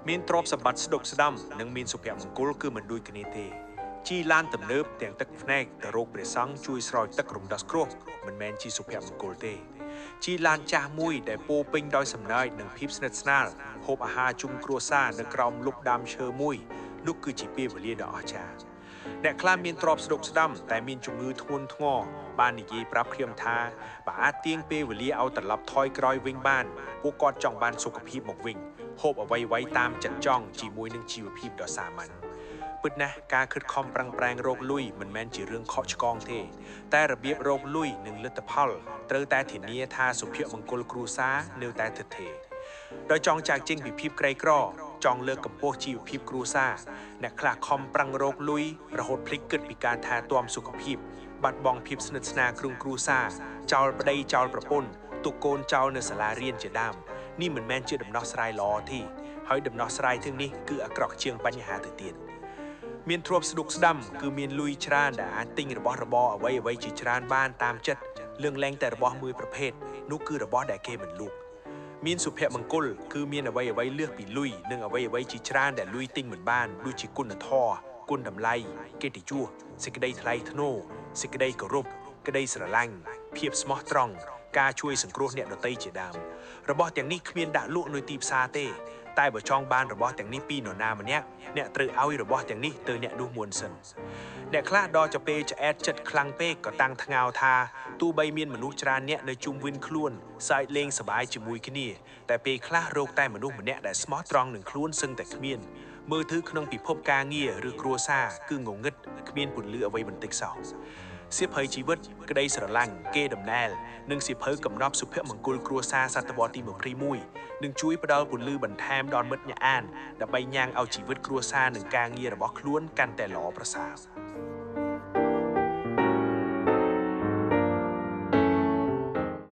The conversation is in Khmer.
មានទ្រព្យសម្បត្តិស្ដុកស្ដំនិងមានសុភមង្គលគឺមិនដូចគ្នាទេជីឡានទំនើបទាំងទឹកភ្នែកទៅរកព្រះសង្ឃជួយស្រោចទឹករំដោះគ្រោះមិនមែនជាសុភមង្គលទេជីឡានចាស់មួយដែលពោពេញដោយសំណើចនិងភាពស្និទ្ធស្នាលហូបអាហារជុំគ្រួសារនៅក្រោមលុបដើមឈើមួយនោះគឺជាពេលវេលាដ៏អស្ចារ្យអ្នកខ្លះមានទ្រព្យស្ដុកស្ដំតែមានជំងឺធ្ងន់ធ្ងរបាននិយាយប្រាប់ខ្ញុំថាបើអាចទាញពេលវេលាឲ្យត្រឡប់ថយក្រោយវិញបានពួកគាត់ចង់បានសុខភាពមកវិញហូបអ្វីៗតាមចិត្តចង់ជាមួយនឹងជីវភាពដ៏សាមញ្ញពិតណាស់ការខិតខំប្រឹងប្រែងរកលុយមិនមែនជារឿងខកឆ្កងទេតែរបៀបរកលុយនិងលទ្ធផលត្រូវតែធានាថាសុភមង្គលគ្រួសារនៅតែថិតថេរដោយចង់ចាកចេញពីភាពក្រីក្រចង់លើកកម្ពស់ជីវភាពគ្រួសារអ្នកខ្លះខំប្រឹងរកលុយរហូតភ្លេចគិតពីការថែទាំសុខភាពបាត់បង់ភាពស្និទ្ធស្នាលក្នុងគ្រួសារចោលប្តីចោលប្រពន្ធទុកកូនចោលនៅសាលារៀនជាដើមនេះមិនមែនជាដំណោះស្រាយល្អទេហើយដំណោះស្រាយទាំងនេះគឺអាក្រក់ជាងបញ្ហាទៅទៀតមានទ្រព្យស្ដុកស្ដំគឺមានលុយច្រើនដែលអាចទិញរបស់របរអ្វីៗជាច្រើនបានតាមចិត្តលើងលែងតែរបស់មួយប្រភេទនោះគឺរបស់ដែលគេមិនលក់មានសុភមង្គលគឺមានអ្វីៗលើសពីលុយនិងអ្វីៗជាច្រើនដែលលុយទិញមិនបានដូចជាគុណធម៌គុណតម្លៃកិត្តិយសសេចក្តីថ្លៃថ្នូរសេចក្តីគោរពក្តីស្រឡាញ់ភាពស្មោះត្រង់ការជួយសង្គ្រោះអ្នកដទៃជាដើមរបស់ទាំងនេះគ្មានដាក់លក់នៅទីផ្សារទេតែបើចង់បានរបស់ទាំងនេះពីនរណាម្នាក់អ្នកត្រូវឲ្យរបស់ទាំងនេះទៅអ្នកនោះមុនសិនអ្នកខ្លះដល់ទៅពេលឆ្អែតចិត្តខ្លាំងពេកក៏តាំងថ្ងោថាទោះបីមានមនុស្សច្រើនអ្នកនៅជុំវិញខ្លួនសើចលេងសប្បាយជាមួយគ្នាតែពេលខ្លះរកតែមនុស្សម្នាក់ដែលស្មោះត្រង់នឹងខ្លួនសឹងតែគ្មានមើលទៅក្នុងពិភពការងារឬគ្រួសារគឺងងឹតគ្មានពន្លឺអ្វីបន្តិចសោះសៀវភៅជីវិតក្តីស្រឡាញ់គេដំណែលនិងសៀវភៅកំណប់សុភមង្គលគ្រួសារសតវត្សទី21នឹងជួយផ្ដល់ពន្លឺបន្ថែមដល់មិត្តអ្នកអានដើម្បីញ៉ាំងឲ្យជីវិតគ្រួសារនិងការងាររបស់ខ្លួនកាន់តែល្អប្រសើរ។